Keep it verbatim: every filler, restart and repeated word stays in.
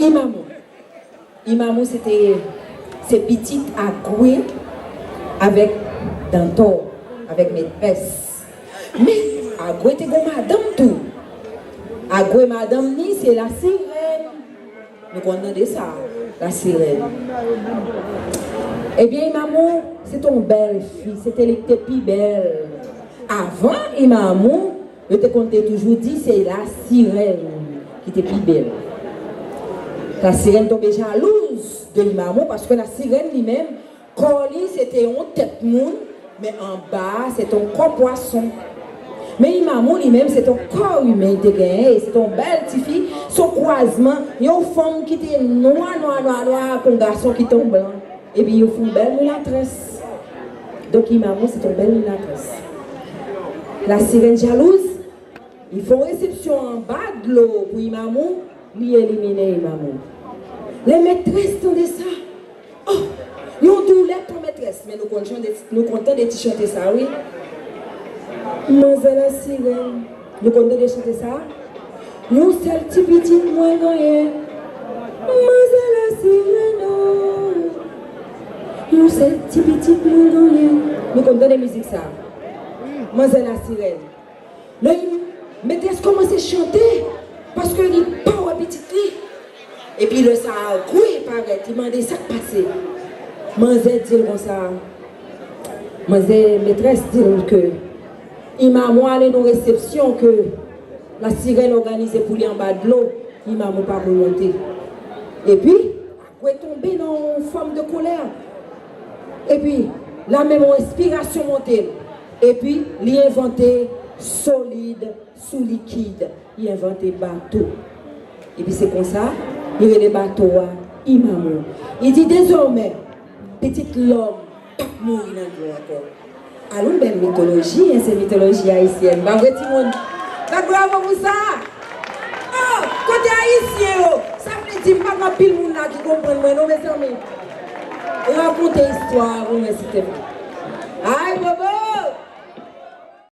Imamou. Imamou se te, se pitit Agwe avèk Dantò, avèk Metrès. Men, Agwe te gon madanm tou. Agwe madanm ni se Lasirèn. Nou konn tande sa, Lasirèn. Ebyen, Imamou, se te yon bèl fi, se te li ki te pi bèl. Avan Imamou, yo te konn te toujou di se Lasirèn ki te pi bèl. Lasirèn tonbe jalouz de Imamou, paske Lasirèn li menm, kò li se te yon tèt moun, men anba a se te yon kò pwason. Men Imamou li menm se te yon kò imen li te genyen, e se te yon bèl tifi, se yon kwazman, yon fanm ki te nwa, nwa, nwa, nwa, ak yon gason ki te yon blan. Epi yo fè yon bèl milatrès. Donk Imamou se te yon bèl milatrès. Lasirèn jalouz, li fè yon resepsyon anba dlo pou Imamou, li elimine Imamou. Lè Metrès tande sa, oh, yon doulè pou Metrès, men nou konn chante, nou konn tande ti chante sa, wi. Manzè Lasirèn, nou konn tande chante sa? Yon sèl ti pitit mwen genyen. Manzè Lasirèn, oh. Yon sèl ti pitit mwen genyen. Nou konn tande mizik sa? Manzè Lasirèn. Lè Metrès kòmanse chante, paske li pa wè pitit li. Epi lè sa Agwe parèt, li mande sa k pase. Manzè di l konsa, manzè Metrès di l ke Imamou ale nan resepsyon ke Lasirèn òganize pou li anba dlo, Imamou pa pou monte. Epi, Agwe tonbe nan yon fòm de kolè. Epi, la menm yon enspirasyon monte l. Epi, li envante solid sou likid. Li envante bato. Epi se konsa, li rele bato a Imamou. Li di dezòmè, pitit lòm p ap mouri nan dlo ankò. Alon bèl mitoloji, en, se mitoloji ayisyèn. Pa vre, timoun? Bat bravo pou sa! Oh, kote ayisyen yo? Sa vle di, m pa gen anpil moun la ki konprann mwen, non, mezanmi. Rakonte istwa a pou mwen, silteplè. Ay, bobo!